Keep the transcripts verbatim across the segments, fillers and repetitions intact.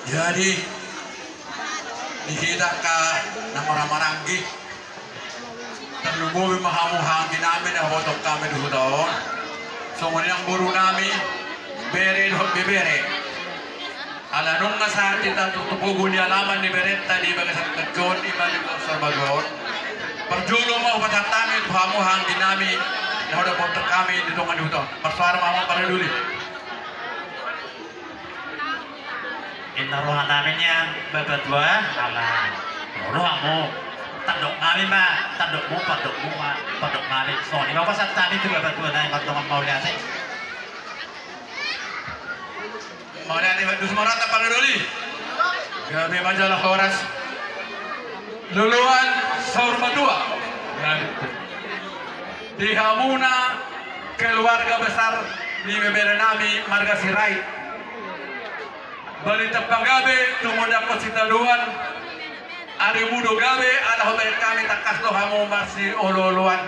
Jadi, di hita angka na marhahamaranggi, tarlumobi ma hamu hahaanggi nami na huboto hami di huta on. Songon i nang boru nami, bere dohot ibebere. Ala nunga sahat hita tu pogu ni alaman ni berenta di bagasan tingki on, ima di Saur Matua on. Parjolo ma hupasahat hami tu hamu hahaanggi nami na huboto hami di tonga ni huta on. Marsuara ma hamu, Paradoli. Inna roha nami nian Bapatua, ala ro do hamu. Tandok nami ma, tandokmu, pandokmu ma, pandok nami. Songon i ma hupasahat hami tu Bapatua nami, mardongan mauliate. Mauliate, bahen dos ma rohanta, Paradoli. Gabe ma jala horas. Loloan Saur Matua. Gabe. Di hamuna keluarga besar ni ibebere nami marga Sirait. Balintang pagabe tumundalhon sitadoan, arimu do gabe, ala hubereng hami tangkas do hamu marsiolooloan.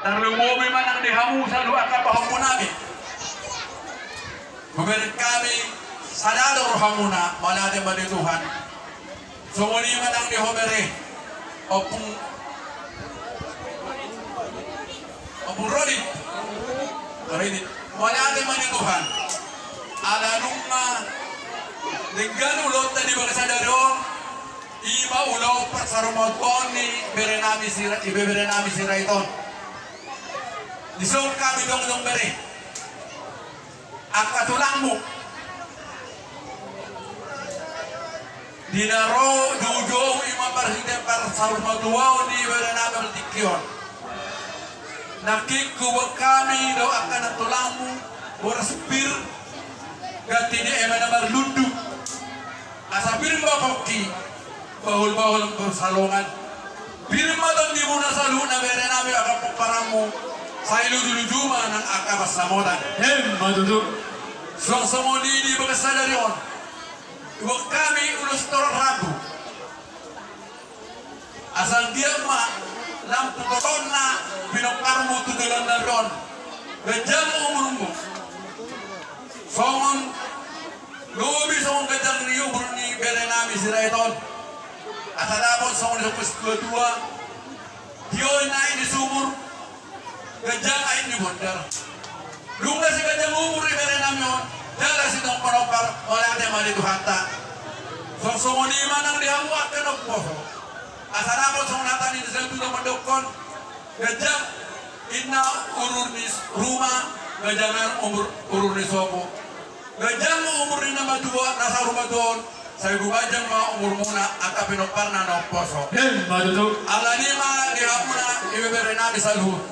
Tarlumobi ma nang di hamu saluhut angka pahompu nami. Hubereng hami sada do rohamuna, mauliate ma di Tuhan. Songon i ma nang di ho bere, Ompung, Ompung Rodit. Rodit. Mauliate ma di Tuhan. Ala nunga denggan ulaonta di bagasan sadari on, ima ulaon parsaurmatuaon ni bere nami Sira-, ibebere nami Sirait on. Dison hami jongjong, bere. Angka tulangmu. Di na ro joujou, ima marhite parsaurmatuaon ni bere nami di tingki on. Nangkin huboan hami do angka na tulangmu, boras pir, ganti ni eme na marlundu. Asa pir ma pongki, bahulbahul parsalongan. Pir ma tondimuna saluhutna, bere nami, angka pomparanmu. Sai lujuluju ma nang angka pansamotan. Emma tutu. Suang songon i di bagasan sadari on, huboan hami ulos torop rambu. Asa anggiat ma lam tu totonna pinomparmu tu joloan ni ari on. Ganjang umurmu. Songon lobi songon ganjang ni umur ni bere nami Sirait on. Asa dapot songon disomba situatua. Tio ni aek ni sumur, ganjang aek ni bondar. Nunga siganjang umur ni bere nami on, jala sitongtong pinompar, mauliate ma di Tuhanta. Songon i ma nang di hamu angka na umposo. Asa dapot songon hata ni na sahat tu na mandokkon, ganjang inna urur ni ruma, ganjang nang umur, urur ni sopo. Ganjang umur ni na matua, na saur matua on, sai huganjang ma umurmuna angka pinomparna na umposo. Emma tutu. Alani i ma di hamuna ibebere nami saluhut,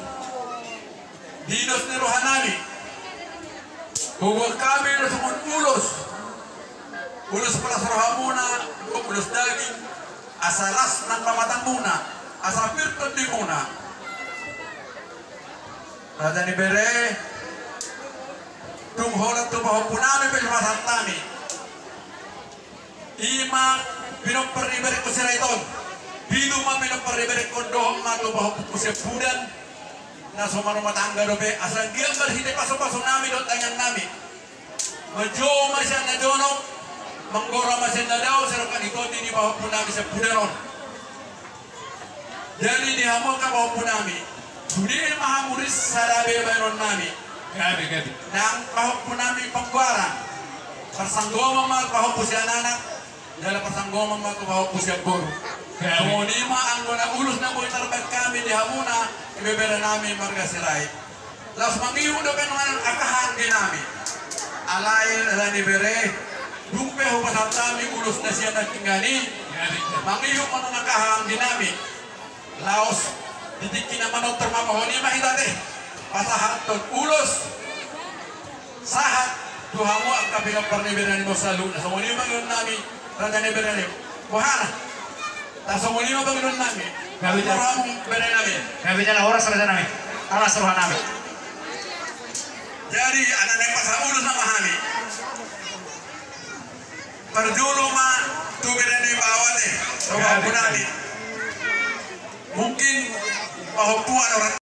di dos ni roha nami, huboan hami do songon ulos, ulos palas rohamuna, ulos daging, asa las nang pamatangmuna, asa pir tondimuna. Raja ni bere, tung holan tu pahompu nami pe hupasahat hami. Ima pinompar ni berengkon Sirait on. Pitu ma pinompar ni berengkon, dohot ma tu pahompu Siampudan. Na so marumah tangga dope, asa anggiat marhite pasupasu nami dohot tangiang nami, manjou ma sian na jonok, manggora ma sian na dao, sai rongkap ni tondi ni pahompu nami Siampudan on. Jadi di hamu angka pahompu nami, sude ma hamu ris sada be bahenon nami. Gabe, gabe. Nang pahompu nami Panggoaran, parsanggoman ma pahompu Siananak, jala parsanggoman ma tu pahompu Siamboru. Gabe. Songon i ma anggo na ulos na boi tarbahen hami di hamuna ibebere nami marga Sirait. Laos mangihut dope nuaeng angka hahaanggi nami. Alai raja ni bere, dung pe hupasahat hami ulos na sian nangkiningan i, mangihut ma nuaeng angka hahaanggi nami. Laos di tingki na manortor mamboan i ma hita, ate, pasahathon ulos sahat tu hamu angka pinompar ni bere nami on saluhutna. Songon i ma pangidoan nami, raja ni bere nami. Boha na? Tar songon i ma pangidoan nami. Gabe jala. Roham bere nami. Gabe jala horas raja nami. Alas roha nami. Jadi, ala naeng pasahat ulos nama hami. Parjolo ma tu bere ni baoa, ate, tu pahompu nami. Mungkin pahompu ada orang